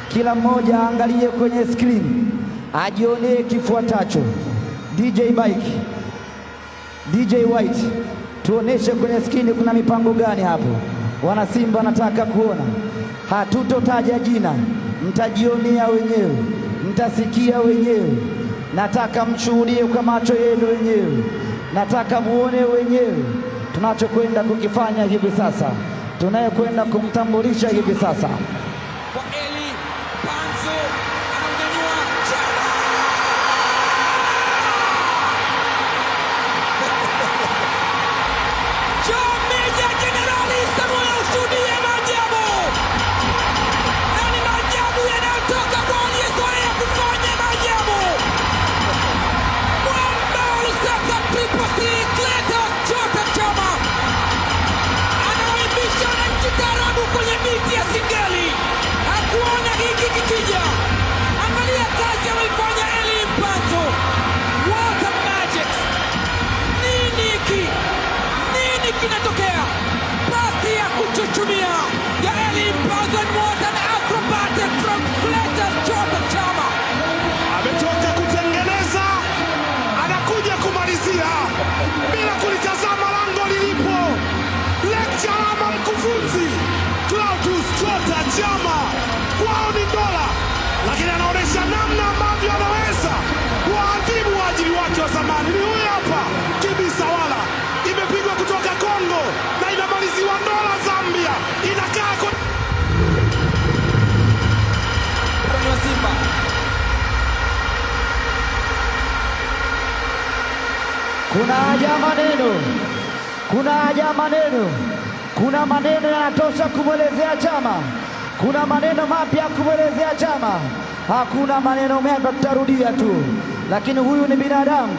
Kila mmoja aangalie kwenye screen, ajionee kifuatacho. DJ Mike, DJ White, tuoneshe kwenye skrini kuna mipango gani hapo. Wanasimba nataka kuona. Hatutotaja jina, mtajionea wenyewe, mtasikia wenyewe. Nataka mshuhudie kwa macho yenu wenyewe, nataka muone wenyewe tunachokwenda kukifanya hivi sasa, tunayekwenda kumtambulisha hivi sasa. Kwa Eli Panzu anaunyanyua Chama! Meja Jenerali Samuel ushuhudie maajabu, na ni maajabu yanayotoka kwa aliyezoea kufanya maajabu. Mwamba wa Lusaka Triple C Clatous Chota Chama anawaimbisha wananchi taarabu kwenye miti ya singeli. Hakuona hiki kikija. Angalia kazi ameifanya Eli Mpanzu. What a magic! Nini hiki? Nini kinatokea? Pasi ya kuchuchumia ya Eli Mpanzu and what an acrobatic from Clatous Chota Chama. Ametoka kutengeneza, anakuja kumalizia bila kulitazama lango lilipo. Lecturer mkufunzi Clatous Chota Chama, kwao ni dola, lakini anaonyesha namna ambavyo anaweza kuwaadhibu waajiri wake wa zamani. Ni huyu hapa Kibisawala, imepigwa kutoka Kongo na inamaliziwa Ndola, Zambia, inakaa kwa wa Simba. Kuna haja maneno, kuna haja maneno, kuna maneno yanatosha kumwelezea Chama, kuna maneno mapya ya kumwelezea Chama. Hakuna maneno mapya, tutarudia tu, lakini huyu ni binadamu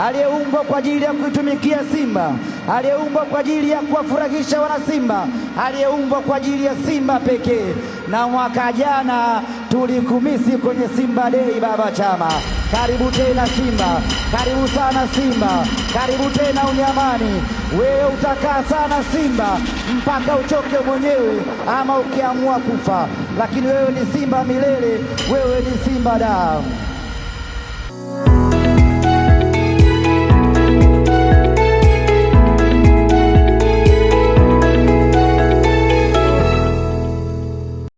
aliyeumbwa kwa ajili ya kuitumikia Simba, aliyeumbwa kwa ajili ya kuwafurahisha wanasimba, aliyeumbwa kwa ajili ya Simba pekee. Na mwaka jana tulikumisi kwenye Simba Day, baba Chama. Karibu tena Simba, karibu sana Simba, karibu tena Unyamani. Wewe utakaa sana Simba mpaka uchoke mwenyewe, ama ukiamua kufa, lakini wewe ni Simba milele, wewe ni Simba damu.